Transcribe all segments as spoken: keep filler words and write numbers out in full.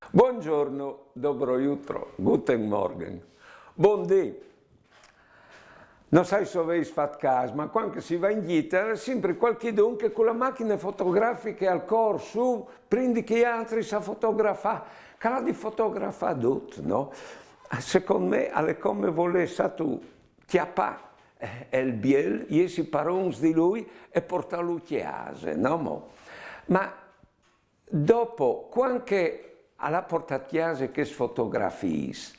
Buongiorno, dobro jutro, guten Morgen. Bundì. No sai se o vês fat câs, ma cuant che si va in gjite al è simpri cualchidun che cu la machine fotografiche al cor sù, prin di chei altris a fotografâ, che al à di fotografâ dut, no? Secont me al è come volê, sâstu, cjapâ, eh, il biel, jessi parons di lui e puartâlu a cjase, no mo? Ma dopo, cuant che al à puartât a cjase chês fotografiis,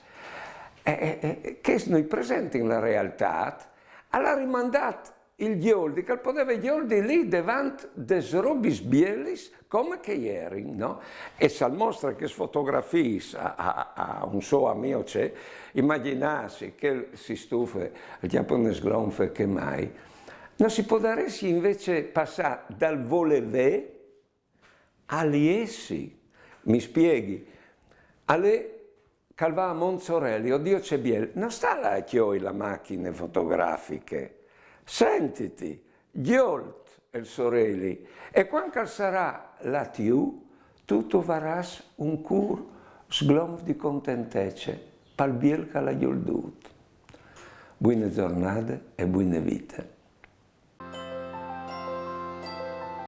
eh, eh, eh, chês no i presentin la realtât, al à rimandât il gjoldi, che al podeve gjoldi li devant des robis bielis come che a jerin, no? E se al mostre chês fotografiis a, a, a un so amio, cioè, imagjinâsi che si stufe, al cjape une sglonfe, che mai. No si podaressi invezit passâ dal volê vê al jessi, mi spieghi, al è che al va a Mont Soreli, o Diu ce biel, no sta lâ a cjoi la machine fotografiche, sentiti, gjolt il Soreli, e cuant che al sarà là jù, tu tu varâs un cûr sglonf di contentece pal biel che al à gjoldût. Buine zornade e buine vite.